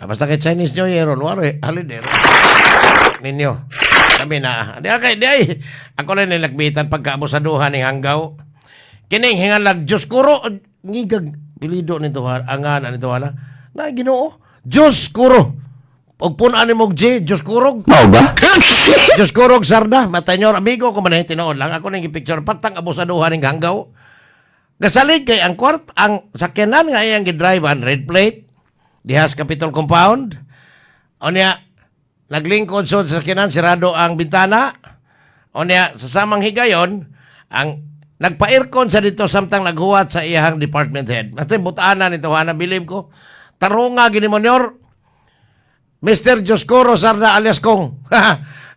Ah, basta kay Chinese New Year ron, wala holiday ron. Ninyo. Kami na. Di ay, di ay. Ako lang nilagbitan pagkaabusaduhan ni Hanggaw. Kining hingalag Diyos kuro ngigag pilido nito ha, angan nito hala. Na Ginoo. Diyos kuro. Og punan ni mog J, Diyos kurog. Mao ba? Diyos kurog sarda. Matanyor amigo ko man eh, tinuod lang ako ning picture patang abusaduhan ning Hanggaw. Gasalig kay ang kwart ang sakyanan nga iyang gidrive ang red plate diha sa Capitol Compound. Unya naglingkod sud sa sakyanan, sirado ang bintana. Unya sa samang higayon ang nagpa-aircon sa dito samtang naghuwat sa iyang department head. Mate butana nito hana bilib ko. Tarunga gini mo nyor. Mr. Joscoro Sarda alias Kong.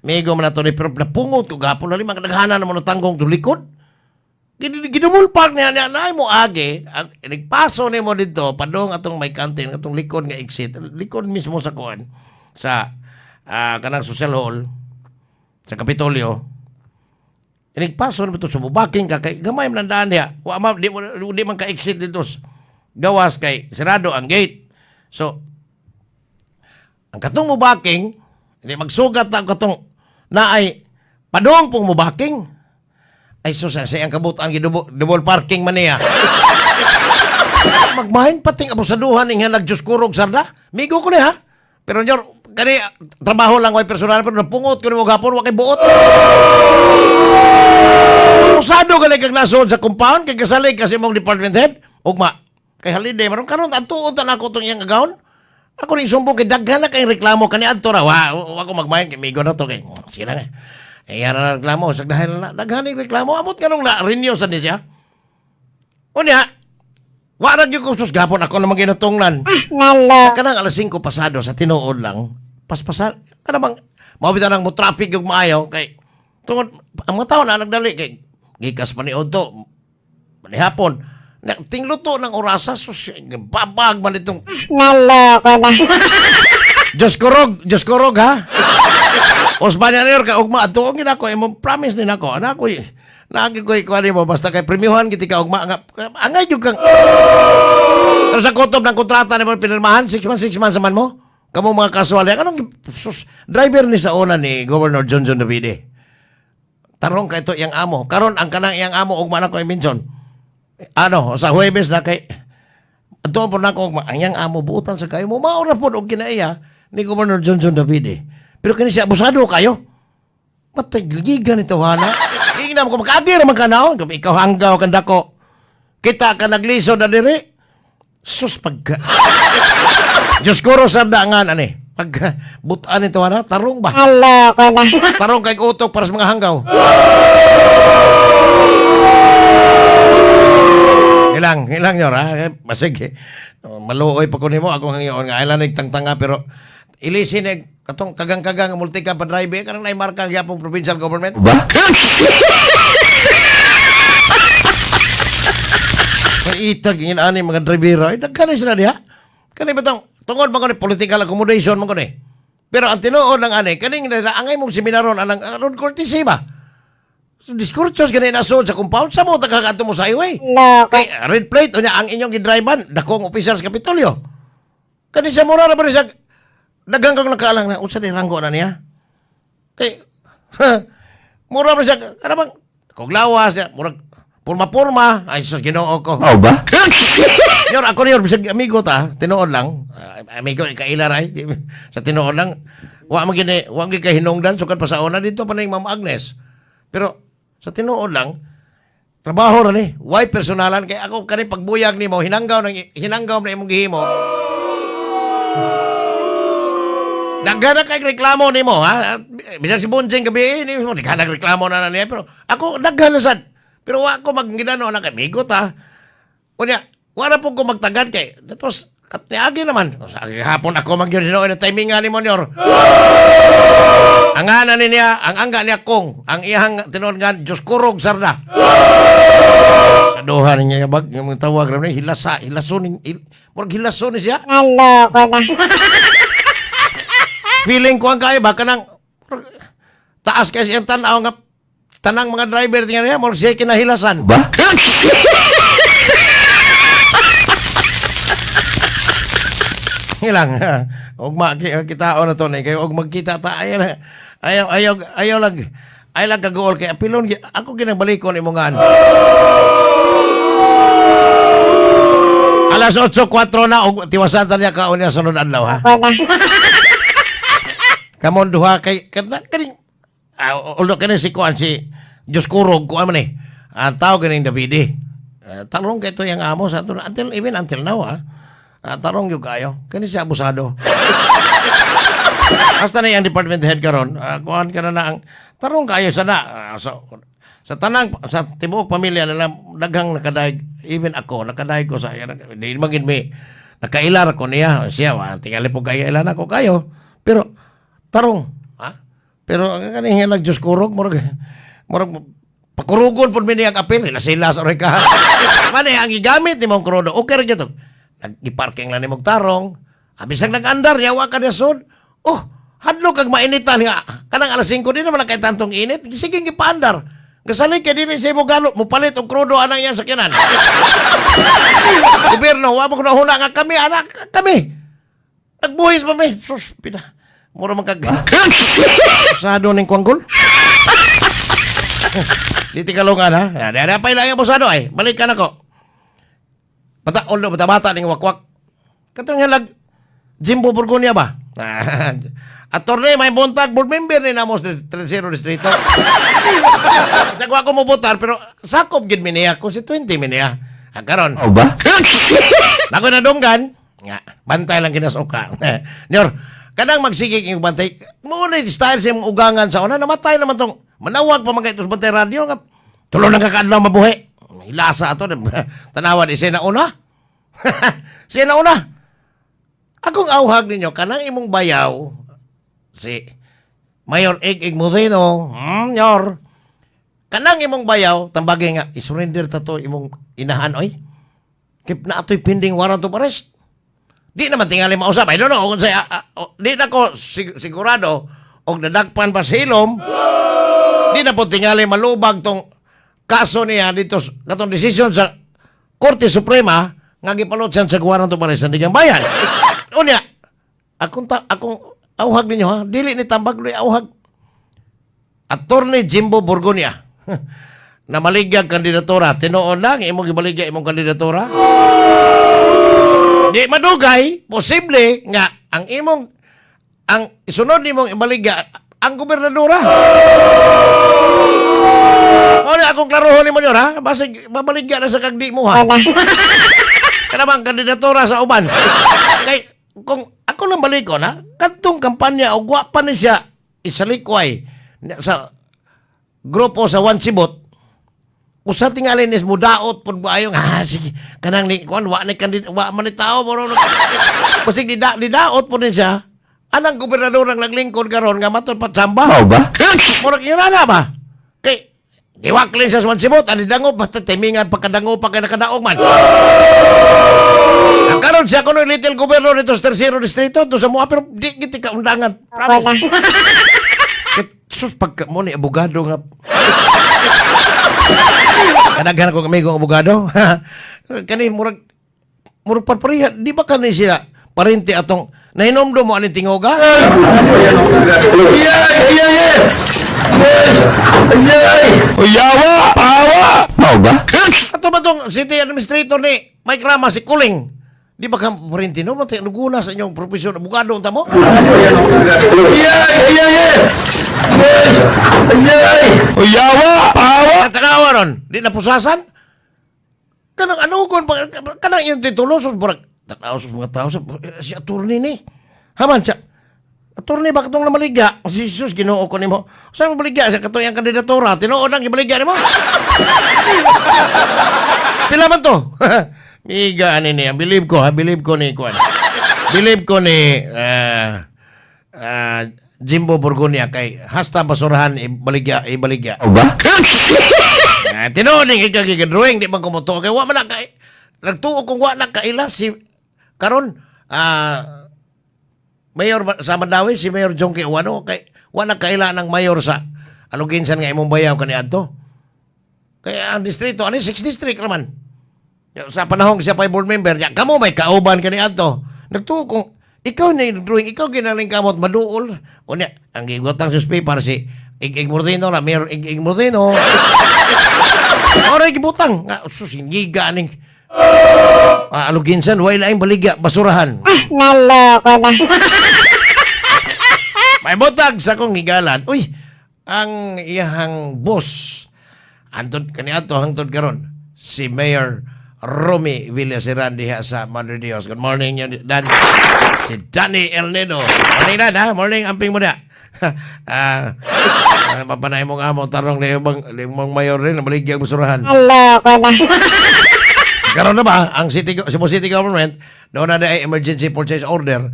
Migo man na to ni pero napungot ko gapon na lima kadaghanan naman ang tanggong tulikod. Gidumulpak niya niya na mo agi ang nagpaso nimo dito padung atong may kantin atong likod nga exit, likod mismo sa kuan sa kanang social hall sa Kapitolyo. Nagpaso nimo to sa bubaking ka kay gamay man ang daan diha, wa ma di, di man ka exit dito gawas kay sarado ang gate. So ang katong mubaking hindi magsugat na ang katong naay padung pong mubaking. Ay sus, sa iyang kabutan gidubo double parking man niya. Magmahin pating abusaduhan ing halag Diyos kurog sarda. Migo ko niya. Pero nyor, kani trabaho lang way personal pero napungot ko nimo gapon wa kay buot. Abusado gali kag nasod sa compound kay kasalig kasi mong department head. Ugma kay holiday maron karon adtuon ta nako tong iyang agawon. Ako ning sumbong kay daghan na kay reklamo kani adto ra wa ko magmahin kay migo na to kay sige na nga. Eh, yan na reklamo sa dahil na daghan ning reklamo amot kanong na renew sa ni siya. Unya, wa ra gyud ko sus gapon ako namang ginatunglan. Nalo. Kanang alas 5 pasado sa tinuod lang, paspasa kana bang mao bitaw nang mo traffic yung maayo kay tungod ang mga tao na nagdali kay gikas pa ni Odto manihapon. Na, tingluto ng orasa sus babag man itong Naloko na. Diyos korog ha. Osman yan ka ugma adto ang ginako imong promise ni nako. Anak ko naagi ko ikuha nimo basta kay premiuhan gid ka ugma nga angay jud kang Pero sa kutob ng kontrata nimo pinirmahan 6 months 6 months man mo. Kamo mga kasual anong sus, driver ni sa una ni Governor John John Davide. Tarong ka ito iyang amo. Karon ang kanang iyang amo ugma na ko i-mention. Ano, sa Huwebes na kay Ato po na ako, ang iyang amo buutan sa kayo mo, maura po og kinaiya ni Governor John John Davide. Pero kini siya abusado kayo. Matay, giga nito, hana. Ingnan mo ko, makaagi raman ka naon. Kung ikaw hanggaw kanda ko. Kita ka naglisod na diri. Sus, pagka. Diyos ko, sa dangan, ani. Pagka, butaan nito, hana, tarong ba? Naloko na. Tarong kay utok para sa mga hanggaw. Ilang, ilang nyo, ha? Basig, eh. Maluoy pa ko nimo ako hangyon nga ilan nagtangtanga pero ilisin eh, katong kagang-kagang nga multicab pa drive eh, kanang naimarka gyapon provincial government. Ba? May itag ingin ani mga drivero ay daghan na sila diha. Kani ba tong tungod man ko ni political accommodation man ko ni. Pero ang tinuod lang ani kaning angay mong seminaron anang road courtesy ba? So, diskursos gani nasod sa compound sa mo tagagadto mo sa highway. Loko. Kay red plate unya ang inyong gidriban dakong opisyal sa Kapitolyo. Kani siya mura ra ba siya daghang kang nakaalang na unsa ni ranggo na niya. Kay mura ba siya kana bang kog lawas siya murag purma-purma ay sus Ginoo ko. Mao ba? Yor ako niyor bisag amigo ta tinuod lang. Ah, amigo kaila ra eh. Sa tinuod lang wa man gini wa gyud kay hinungdan sukad pa sa una dito pa ning Ma'am Agnes. Pero sa tinuod lang trabaho ra ni, why personalan kay ako kani pagbuyag nimo hinanggaw nang hinanggaw na imong gihimo. Daghan na kay reklamo nimo ha. Bisag si Bonjing gabi ni mo daghan na reklamo na na niya pero ako daghan na sad. Pero wa ko magginano na kay amigo ta. Unya, wala po ko magtagad kay that was kat niagi naman. O, sa hapon ako magyud hinuon ang timing nga ni Monyor. Ang ana ni niya, ang angga niya kong, ang iyang tinuod nga Diyos kurog sarda. Kaduhan niya bag yung mga tawag ra ni hilasa, hilason hil, murag hilason ni siya. Naloko na. Feeling ko ang kaya baka nang murag, taas kasi ang tanaw nga tanang mga driver tingnan niya murag siya kinahilasan. Ba? Ilang ugma kita na to ni kayo og magkita ta ayaw ayaw ayaw ayaw lang ayaw lang kaguol kay apilon ako ginang balikon imong ngan. Alas 8:04 na og tiwasan ta niya kaon niya sunod adlaw, ha. Ako na. Kamon duha kay kana kaning ulo kani si kuan si Diyos kurog kuan man eh. Ang tao ganing Davide. Tarong kay to yung amo sa ato until even until now, ha. Tarong yung kayo. Kani siya abusado. Hasta na yung department head karon, kuan ka na na ang tarong kayo sana. So, sa tanang sa tibuok pamilya nila daghang nakadayeg, even ako nakadayeg ko sa di magin may nakailar ko niya siya wa tingali po kayo ilan ako kayo pero tarong, ha, pero ang kaning nag Diyos kurog murag murag pakurugon pud mi niya ang apil ila sila sa oray ka man ang gigamit nimong krudo, okay ra gyud to, nag-parking lang nimong tarong abisag nag-andar yawa ka niya sud, oh, hadlok kag mainitan nga kanang alas 5 di naman kay tantong init, sige gipaandar. Gasalig kay dili sa imo galo mopalit og krudo anang iyang sakyanan. Gobyerno, wa mo huna nga kami anak kami nagbuhis pa mi, sus pina mura man kag abusado ning kwanggol. Di tikalungan, ha. Ya, di pa ilang abusado ay. Balik ka na ko. Bata, ulo, bata bata ning wakwak. Katong nga lag Jimbo Burgonia ba? Attorney, may buntag, board member ni namo sa Tercero Distrito. Sa ko ako mobotar, pero sakop gid mi niya, constituente mi niya. Ah, karon. O ba? Nako na dunggan. Nga, bantay lang kinasuka. Nyor, kanang magsigig yung bantay, muna yung style sa imong ugangan sa una, namatay naman tong, manawag pa mga itos bantay radyo, nga, tulo nang kakaadlaw mabuhi. Hilasa ato, tanawa di siya na una. Siya na una. Akong auhag ninyo, kanang imong bayaw, si Mayor Ig Ig Modeno, nyor, kanang imong bayaw, tambagi nga, isurrender ta to imong inahan, oy. Kip na ato'y pending warrant of arrest. Di naman tingali mausap. I don't know kung sa, di na ko sigurado og nadagpan pa sa hilom. Di na po tingali malubag tong kaso niya dito katong desisyon sa Korte Suprema nga gipalot siya sa warrant of arrest sa Sandiganbayan. Unya, akong auhag ninyo, ha, dili ni tambag ni auhag. Attorney Jimbo Borgonia na maligyag kandidatura, tinuod lang imong gibaligya imong kandidatura. Di madugay, posible nga ang imong ang isunod nimong ibaligya ang gobernadora. Ano akong klarohon nimo nyo, ha? Basig babaligya na sa kagdi mo, ha. Ako na. Kana bang kandidatura sa uban? Kay kung ako lang balikon, ha, kadtong kampanya og wa pa ni siya isalikway sa grupo sa One Sibot, usa tingali nis mudaot pud ba ayo nga sige kanang ni kuan wa ni kandid wa man ni tao moro basig di di daot pud ni siya anang gobernador ang naglingkod karon nga matud patsamba. O ba? Murag yun na ba? Kay, giwaklin sa Swan Sibot, ani dango, basta timingan pagkadango pa kay nakadaog man. Ang karon siya kuno little governor dito sa Tercero Distrito, to sa mua, pero di giti ka undangan. Ako na. Kay, sus, pagka mo ni abogado nga. Kadaghan akong amigong abogado. Kani, murag, murag parpariha, di ba kani sila parente atong nahinomdom mo aning tingoga? Yawa! Pawa! O ba? Ato ba tong city administrator ni Mike Rama, si Kuling? Di ba ka parente no? Matay, nuguna sa inyong profesyon, abogado unta mo? Yawa! Pawa! Tanawa ron, di na pusasan? Kanang anugon, kanang iyong titulo, sus, burag, tanaw sa mga tao, sa, si attorney ni. Haman siya, attorney, bakit itong namaligya? Si Jesus, ginoo ko nimo. Saan mo baligya? Sa katong iyang kandidatura, tinuod ang ibaligya nimo? Pila man to? Miga, ani niya. Believe ko, ha? Believe ko ni Kwan. Believe ko ni Jimbo Borgonia kay hasta basurahan ibaligya, ibaligya. O ba? Ah, tinuod ning ikaw drawing di man kumutuo kay wa man na kay nagtuo kung wa na kaila si karon mayor sa Mandawi si Mayor Jongke Uwano kay wa na kaila ng mayor sa Aluginsan nga imong bayaw kaniadto. Kaya ang distrito ani 6 district naman. Sa panahong siya pa board member, ya kamo may kauban kaniadto. Nagtuo kung Ikaw na yung drawing, ikaw ginaling kamot maduol. Unya, ang gigutang newspaper si Ig-Ig Mordino na, Mayor Ig-Ig Mordino. Oray gibutang. Nga, sus, hingiga aning aluginsan, way laing baligya, basurahan. Naloko na. May butag sa akong higalan. Uy, ang iyahang boss, antod kaniadto hangtod karon si Mayor Romy Villaseran diha sa Madre Dios. Good morning, yun, Dan. Si Danny El Nido. Morning, Dan, ha? Morning, amping mo na. Mapanay mo nga mo, tarong na yung bang mayor rin, maligya ang basurahan. Naloko na. Karon na ba ang Cebu City Government doon na ay emergency purchase order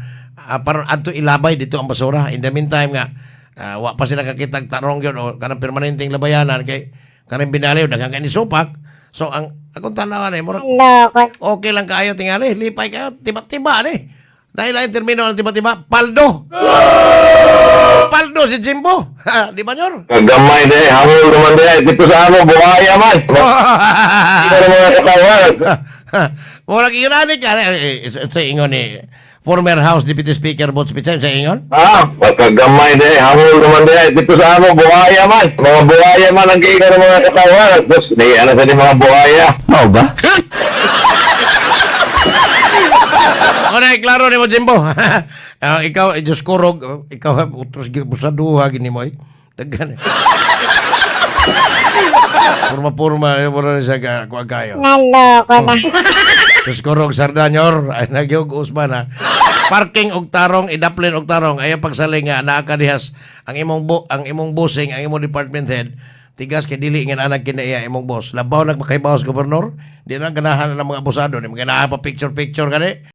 para adto ilabay dito ang basura. In the meantime nga wa pa sila kakitag tarong yun o kanang permanenteng labayanan kay kanang binaliw daghang kay ni supak. So ang akong tanawan ay murag Naloko. okay lang kaayo tingali, lipay kayo, tiba-tiba ni. Dahil ang termino ng tiba-tiba, paldo. Paldo si Jimbo. Di ba nyor? Kagamay de, hangol naman de. Dito sa amo, buhaya man. Ikaw ng mga katawan. Murag irani ka eh, eh, sa ingon ni former House Deputy Speaker Butch Pichay sa ingon. Ha? Pagkagamay de, hangol naman de. Dito sa amo, buhaya man. Mga buhaya man ang giingon ng mga katawan. Tapos, di, ano sa di mga buhaya? Mao ba? Oray, klaro ni mo, Jimbo. Ah, ikaw, Diyos kurog, ikaw utros sa duha gini mo eh. Daghan. Eh. Purma-purma, mura na siya ka, kuha kayo. Naloko na. Diyos kurog, Sardanyor, ay nagyog usban ha. Parking og tarong, idaplin og tarong, ayaw pagsaling nga, naa ka dihas, ang imong bossing, ang imong department head, tigas kay dili nga anak kinaiya imong boss. Labaw nagmakaibaw sa gobernador, di na ganahan na ng mga abusado, di mo ganahan pa picture-picture kani.